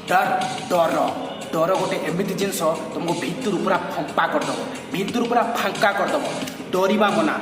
ଡର, ଡର, ଡର ଗୋଟେ ଏମିତି ଜିନିଷ, ତୁମକୁ ଭିତରୁ ପୁରା ଫମ୍ପା କରିଦେବ, ଭିତରୁ ପୁରା ଫାଙ୍କା କରିଦେବ। ଡରିବା ମନା।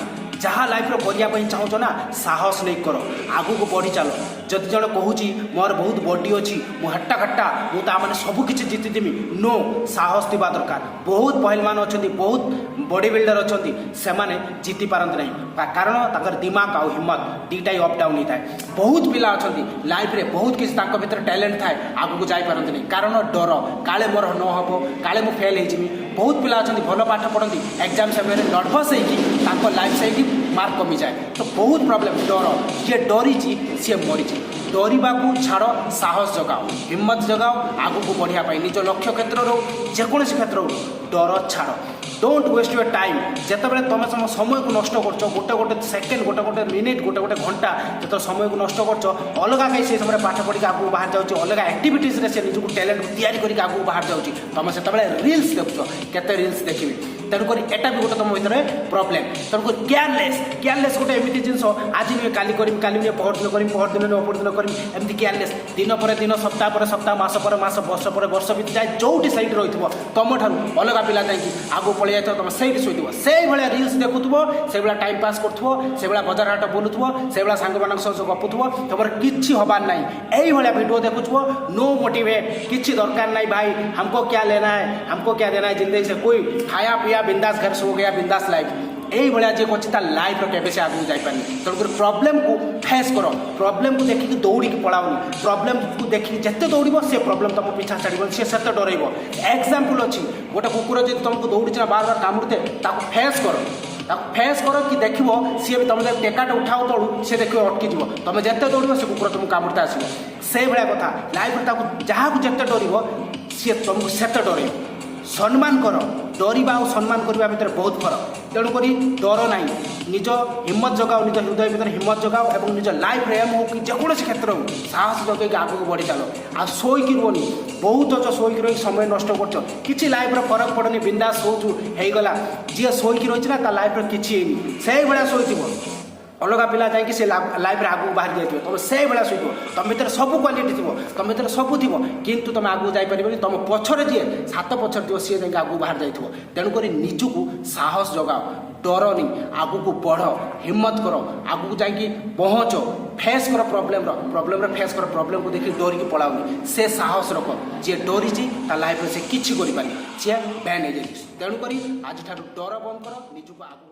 ଯାହା ଲାଇଫ୍ରେ କରିବା ପାଇଁ ଚାହୁଁଛ ନା, ସାହସ ନେଇ କର, ଆଗକୁ ବଢ଼ି ଚାଲ। ଯଦି ଜଣେ କହୁଛି, ମୋର ବହୁତ ବଡି ଅଛି, ମୁଁ ହଟ୍ଟା ଖଟ୍ଟା, ମୁଁ ତା ମାନେ ସବୁ କିଛି ଜିତିଯିବି, ନୋ। ସାହସ ଥିବା ଦରକାର। ବହୁତ ପହିଲମାନ ଅଛନ୍ତି, ବହୁତ ବଡି ବିଲ୍ଡର ଅଛନ୍ତି, ସେମାନେ ଜିତି ପାରନ୍ତି ନାହିଁ। କାରଣ ତାଙ୍କର ଦିମାଗ ଆଉ ହିମ୍ମତ ଦୁଇଟା ହିଁ ଅପ୍ ଡାଉନ୍ ହେଇଥାଏ। ବହୁତ ପିଲା ଅଛନ୍ତି, ଲାଇଫ୍ରେ ବହୁତ କିଛି ତାଙ୍କ ଭିତରେ ଟ୍ୟାଲେଣ୍ଟ ଥାଏ, ଆଗକୁ ଯାଇପାରନ୍ତିନି। କାରଣ ଡର, କାଳେ ମୋର ନ ହେବ, କାଳେ ମୁଁ ଫେଲ୍ ହେଇଯିବି। ବହୁତ ପିଲା ଅଛନ୍ତି, ଭଲ ପାଠ ପଢ଼ନ୍ତି, ଏକ୍ଜାମ୍ ସମୟରେ ନର୍ଭସ୍ ହେଇକି ତାଙ୍କ ଲାଇଫ୍ ସେଇଠି ମାର୍କ କମିଯାଏ। ତ ବହୁତ ପ୍ରୋବ୍ଲେମ୍ ଡର। ଯିଏ ଡରିଛି, ସିଏ ମରିଛି। ଡରିବାକୁ ଛାଡ଼, ସାହସ ଜଗାଅ, ହିମ୍ମତ ଜଗାଅ ଆଗକୁ ବଢ଼ିବା ପାଇଁ। ନିଜ ଲକ୍ଷ୍ୟ କ୍ଷେତ୍ରରୁ, ଯେକୌଣସି କ୍ଷେତ୍ରରୁ ଡର ଛାଡ଼। Don't waste your time. ଯେତେବେଳେ ତୁମେ ତମ ସମୟକୁ ନଷ୍ଟ କରୁଛ, ଗୋଟେ ଗୋଟେ ସେକେଣ୍ଡ, ଗୋଟେ ଗୋଟେ ମିନିଟ୍, ଗୋଟେ ଗୋଟେ ଘଣ୍ଟା ଯେତେବେଳେ ସମୟକୁ ନଷ୍ଟ କରୁଛ, ଅଲଗା କେହି ସେ ସମୟରେ ପାଠ ପଢ଼ିକି ଆଗକୁ ବାହାରି ଯାଉଛି, ଅଲଗା ଆକ୍ଟିଭିଟିଜ୍ରେ ସେ ନିଜକୁ ଟ୍ୟାଲେଣ୍ଟକୁ ତିଆରି କରିକି ଆଗକୁ ବାହାରି ଯାଉଛି, ତୁମେ ସେତେବେଳେ ରିଲ୍ସ ଦେଖୁଛ। କେତେ ରିଲ୍ସ ଦେଖିବି? ତେଣୁକରି ଏଟା ବି ଗୋଟେ ତୁମ ଭିତରେ ପ୍ରୋବ୍ଲେମ୍। ତେଣୁକରି କେୟାରଲେସ୍। କେୟାରଲେସ୍ ଗୋଟେ ଏମିତି ଜିନିଷ, ଆଜି ନୁହେଁ କାଲି କରିବି, କାଲି ନୁହେଁ ପହରଦିନ କରିବି, ପହରଦିନ ନୁହେଁ ଅପରଦିନ କରିବି, ଏମିତି କେୟାରଲେସ୍ ଦିନ ପରେ ଦିନ, ସପ୍ତାହ ପରେ ସପ୍ତାହ, ମାସ ପରେ ମାସ, ବର୍ଷ ପରେ ବର୍ଷ ବିତିଯାଏ। ଯୋଉଠି ସେଇଠି ରହିଥିବ, ତମଠାରୁ ଅଲଗା ପିଲା ଯାଇକି ଆଗକୁ ପଳେଇ ଯାଇଥିବ, ତମେ ସେଇଠି ଶୋଇଥିବ, ସେଇଭଳିଆ ରିଲ୍ସ ଦେଖୁଥିବ, ସେଇଭଳିଆ ଟାଇମ୍ ପାସ୍ କରୁଥିବ, ସେଇଭଳିଆ ବଜାର ହାଟ ବୁଲୁଥିବ, ସେଇଭଳିଆ ସାଙ୍ଗମାନଙ୍କ ସହ ଗପୁଥିବ, ତମର କିଛି ହବାର ନାହିଁ। ଏଇଭଳିଆ ଭିଡ଼ିଓ ଦେଖୁଥିବ। ନୋ ମୋଟିଭେଟ୍, କିଛି ଦରକାର ନାହିଁ ଭାଇ। हमको क्या लेना है, हमको क्या देना है जिंदगी से? कोई खाया पिया, बिंदास घर सो गया, बिंदास लाइफ। ଏଇଭଳିଆ ଯିଏ କରୁଛି, ତା ଲାଇଫ୍ର କେବେ ସେ ଆଗକୁ ଯାଇପାରିନି। ତେଣୁକରି ପ୍ରୋବ୍ଲେମକୁ ଫେସ୍ କର। ପ୍ରୋବ୍ଲେମକୁ ଦେଖିକି ଦୌଡ଼ିକି ପଳାଉନି। ପ୍ରୋବ୍ଲେମକୁ ଦେଖିକି ଯେତେ ଦୌଡ଼ିବ, ସେ ପ୍ରୋବ୍ଲେମ ତମ ପିଛା ଛାଡ଼ିବନି, ସେ ସେତେ ଡରେଇବ। ଏକ୍ଜାମ୍ପଲ୍ ଅଛି, ଗୋଟେ କୁକୁର ଯଦି ତମକୁ ଦୌଡ଼ିଛି ନା ବାର ବାର କାମୁଡ଼ୁତେ, ତାକୁ ଫେସ୍ କର, ତାକୁ ଫେସ୍ କର କି ଦେଖିବ, ସିଏ ବି ତମେ ଯଦି ଟେକାଟେ ଉଠାଅ ତଳୁ, ସେ ଦେଖିବ ଅଟକିଯିବ। ତମେ ଯେତେ ଦୌଡ଼ିବ, ସେ କୁକୁର ତମକୁ କାମୁଡ଼ତେ ଆସିବ। ସେଇଭଳିଆ କଥା ଲାଇଫ୍ରେ, ତାକୁ ଯାହାକୁ ଯେତେ ଡରିବ, ସିଏ ତମକୁ ସେତେ ଡରେଇବ। ସମ୍ମାନ କର। ଡରିବା ଆଉ ସମ୍ମାନ କରିବା ଭିତରେ ବହୁତ ଫରକ। ତେଣୁକରି ଡର ନାହିଁ। ନିଜ ହିମ୍ମତ ଜଗାଅ, ନିଜ ହୃଦୟ ଭିତରେ ହିମ୍ମତ ଜଗାଅ ଏବଂ ନିଜ ଲାଇଫ୍ରେ ଏମ୍ ହଉ କି ଯେକୌଣସି କ୍ଷେତ୍ର ହଉ, ସାହସ ଜଗେଇକି ଆଗକୁ ବଢ଼ି ଚାଲ। ଆଉ ଶୋଇକି ରୁହନି। ବହୁତ ଅଛ, ଶୋଇକି ରହି ସମୟ ନଷ୍ଟ କରୁଛ, କିଛି ଲାଇଫ୍ର ଫରକ ପଡ଼ୁନି। ବିନ୍ଦାସ ଶୋଉଛୁ, ହେଇଗଲା। ଯିଏ ଶୋଇକି ରହିଛି ନା, ତା ଲାଇଫ୍ରେ କିଛି ହେଇନି। ସେଇଭଳିଆ ଶୋଇଥିବ, ଅଲଗା ପିଲା ଯାଇକି ସେ ଲାଇଫ୍ରେ ଆଗକୁ ବାହାରି ଯାଇଥିବ, ତମେ ସେଇଭଳିଆ ଶୋଇଥିବ। ତମ ଭିତରେ ସବୁ କ୍ୱାଲିଟି ଥିବ, ତମ ଭିତରେ ସବୁ ଥିବ, କିନ୍ତୁ ତମେ ଆଗକୁ ଯାଇପାରିବନି। ତମ ପଛରେ ଯିଏ ସାତ ପଛରେ ଥିବ, ସିଏ ଯାଇକି ଆଗକୁ ବାହାରି ଯାଇଥିବ। ତେଣୁକରି ନିଜକୁ ସାହସ ଜଗାଅ, ଡରନି, ଆଗକୁ ବଢ଼, ହିମ୍ମତ କର, ଆଗକୁ ଯାଇକି ପହଞ୍ଚ, ଫେସ୍ କର ପ୍ରୋବ୍ଲେମର, ପ୍ରୋବ୍ଲେମର ଫେସ୍ କର। ପ୍ରୋବ୍ଲେମକୁ ଦେଖିକି ଡରିକି ପଳାଉନି, ସେ ସାହସ ରଖ। ଯିଏ ଡରିଛି, ତା ଲାଇଫ୍ରେ ସେ କିଛି କରିପାରିନି, ସିଏ ବ୍ୟାନ୍ ହେଇଯାଇଛି। ତେଣୁକରି ଆଜିଠାରୁ ଡର ବନ୍ଦ କର, ନିଜକୁ ଆଗକୁ